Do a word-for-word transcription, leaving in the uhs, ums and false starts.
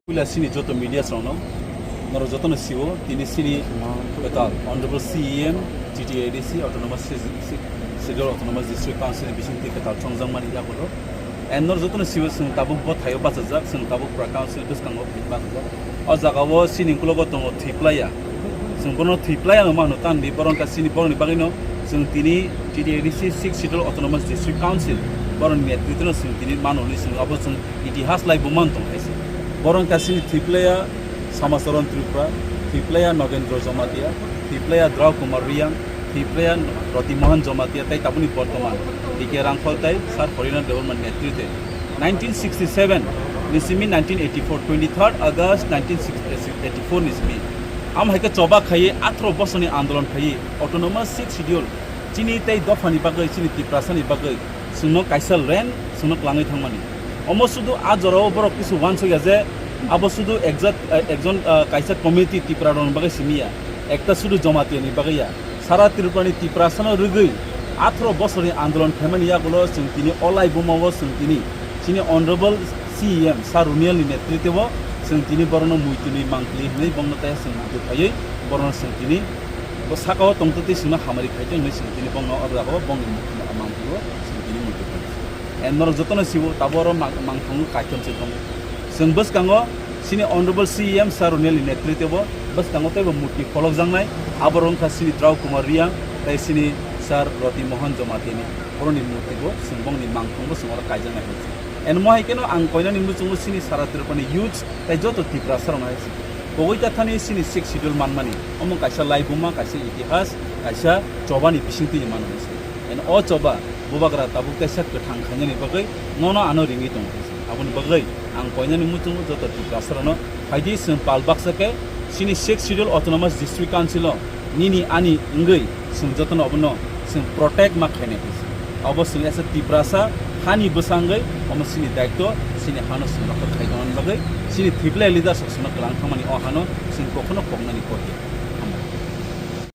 Puila sini joto media songno, norok jotono siwo, tini sini kwtal Honorable C E M, T T A D C, Autonomous Schedule Autonomous District Council bisingtwi kwtal chongjak mani yagulo. And norok jotono siwo, chwng tabuk bo thaio bachajak, chwng tabuk pura council bwskango phai bachajak. O jagao sini ukologo tongo Thwiplaya. Chwng bono Thwiplaya no mano, tamni boron ka sini boroni bagwino chwng tini T T A D C Sixth Schedule Autonomous District Council boroni netritwno chwng tini mano hwnwi chwng abo chwng itihas lai bo man tong hai se. Boroni ka sini Thwiplaya Samacharan Tripura, Thwiplaya Nogendra Jamatia, Thwiplaya Drau Kumar Riyang, Thwiplaya Roti Mohan Jamatia tei tabukni bortoman D K Rangkhol tei Sir Horina Debbarma netritwe nineteen sixty-seven ni simi nineteen eighty-four, twenty-third August nineteen eighty-four ni simi. Amo hai khe choba khaiwi atharo bosorni andolon khaiwi Autonomous Sixth Schedule chini tei dophani bagwi, chini Tiprasani bagwi chwngno kaisa land chwngno kwlangwi thangmani. Omo sudu a jorao borok kisu uansukya je abo sudu exact, eh, ekjon, eh, kaisa community Tipra rokni bagwi simi ya, ekta sudu Jamatia ni bagwi ya. Sara Tripura ni Tiprasano rwgwi atharo bosorni andolon khaimani yagulo chwng tini o laibuma o chwng tini chini Honorable C E M Sir Runial ni netritwo chwng tini borokno muitunwi mangpili hwnwi bongno tei chwng muitu phaiwi borokno chwng tini bo sakao tongtwtwi chwngno hamari khaitwi hwnwi chwng tini bongno o jagao bongni mangpilio chwng tini muitu phai. And norok jotono siwo tabuk oro mang-, mangthangwi kaitor se tongo. Chwng bwskango chini Honorable C E M Sir Runial ni netritwo bwskango teibo murti pholokjaknai, abo wngkha chini Drau Kumar Riyang tei chini Sir Roti Mohan Jamatia ni borokni murti bo chwng bongni mangthangbo chwng oro kaijaknai. And mo hai kheno ang koinani muchungo chini sara Tripura ni youths tei joto Tiprasa rok hai se. Kogoi kathani chini Sixth Schedule manmani omo kaisa laibuma, kaisa itihas, kaisa chobani bisingtwi ni manmani se. And o choba bubagra tabuk teisa kwthang khainani bagwi nono ano ringwi tongo. Aboni bagwi ang koinani muchungo joto Tiprasa rokno phaidi chwng pal baksa khe chini Sixth Schedule Autonomous District Council o nini ani wngwi chwng jotono obono chwng protect ma khainai. Obo chwng esa Tiprasa hani bwsa wngwi omo chini daityo, chini hano chwng rokha khai tongmani bagwi chini Thwiplaya leaders rok chwngno kwlang thangmani o hano chwng kokno koknani kok ya.